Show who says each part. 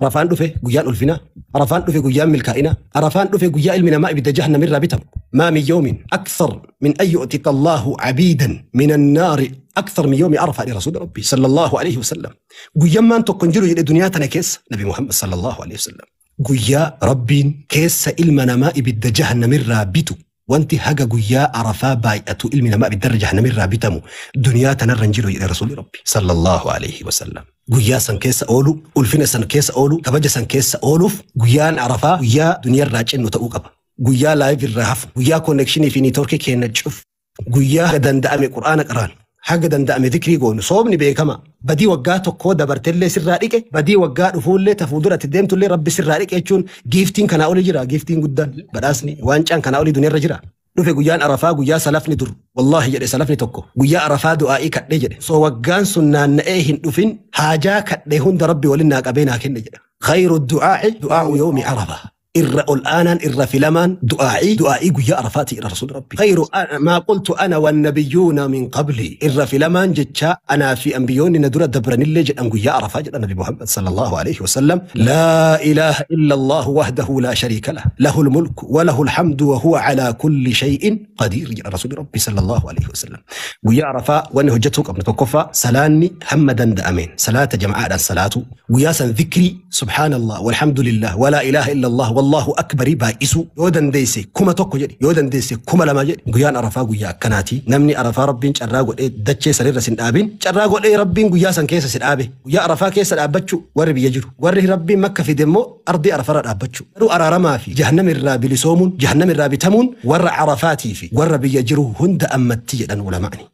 Speaker 1: Arafaan dhufe guyyaan ulfinaa, Arafaan dhufe guyyaan milkaa'inaa, Arafaan dhufe guyyaa ilmi namaa ibidda jahannamirraa bitamu. ما من يوم أكثر من أن يؤتك الله عبيدا من النار أكثر من يوم عرفة لرسول ربي صلى الله عليه وسلم. Guyyammaan tokko hin jiru jedhe duniyaa tana keessa Nabi Muhammad صلى الله عليه وسلم. Guyyaa Rabbiin keessa ilma namaa ibidda jahannamirraa bitu, wanti haga guyyaa Arafaa baay'atu ilmi namaa ibiddarra jahannamirraa bitamu duniyaa tanarra hin jiru jedhe Rasuulli Rabbi صلى الله عليه وسلم. Guyyaa san keessa oolu, ulfina san keessa oolu, kabaja san keessa ooluuf guyyaan Arafaa guyyaa duniyaarraa cinnu ta'uu qaba. Guyyaa live irraa hafu, guyyaa connection fi network keenya cuf, guyyaa haga danda'ame Qur'aana qaraan, haga danda'ame zikrii goonu, soomni beekama. Badii waggaa tokkoo dabartellee sirraa dhiqe, badii waggaa dhufuullee ta fuulduratti deemtullee Rabbi sirraa dhiqe jechuun giiftiin kanaa olii jira, giiftiin guddaan, badhaasni, waancaan kanaa olii duniyaarra jira. Dhufe guyyaan Arafaa guyyaa salafni dur. Wallaahi jedhe salafni tokko. Guyyaa Arafaa du'aa'ii kadhee jedhe. So waggaan sun naanna'ee hin dhufin haajaa kadhee hunda Rabbi waliin naa qabee naa kenne jedha. خير الدعاء دعاء يوم عرفة. Irra ol aanaan, irra filamaan du'aa'ii du'aa'ii guyyaa Arafaati irra Rasuul Rabbi. خير ما قلت أنا والنبيون من قبلي. Irra filamaan jecha anaa fi ambiyoonni na dura dabranillee jedhan guyyaa Arafaa jedhan Nabi Muhammad صلى الله عليه وسلم. لا إله إلا الله وحده لا شريك له. له الملك وله الحمد وهو على كل شيء قدير jedha Rasuul Rabbi صلى الله عليه وسلم. Guyyaa Arafaa wanni hojjetuu qabnu tokkoffaa salaanni hamma danda'ameen salaata jama'aadhaan salaatu, guyyaa san dhikrii سبحان الله والحمد لله ولا إله إلا الله والله أكبر baay'isuu, yoo dandeesse 1000 jedhi, yoo dandeesse 2000 jedhi. Guyyaan Arafaa guyyaa akkanaati. Namni Arafaa Rabbiin carraa godhee dachee sanirra sin dhaabin, carraa godhee Rabbiin guyyaa san keessa si dhaabe, guyyaa Arafaa keessa dhaabbachuu warri biyya jiru, warri Rabbiin Makka fide immoo ardii Arafarra dhaabbachuu, garuu araaramaa fi jahannam irraa bilisoomuun, jahannam irraa bitamuun warra Arafaatii fi warra biyya jiru hunda ammatti jedhan ulamaani.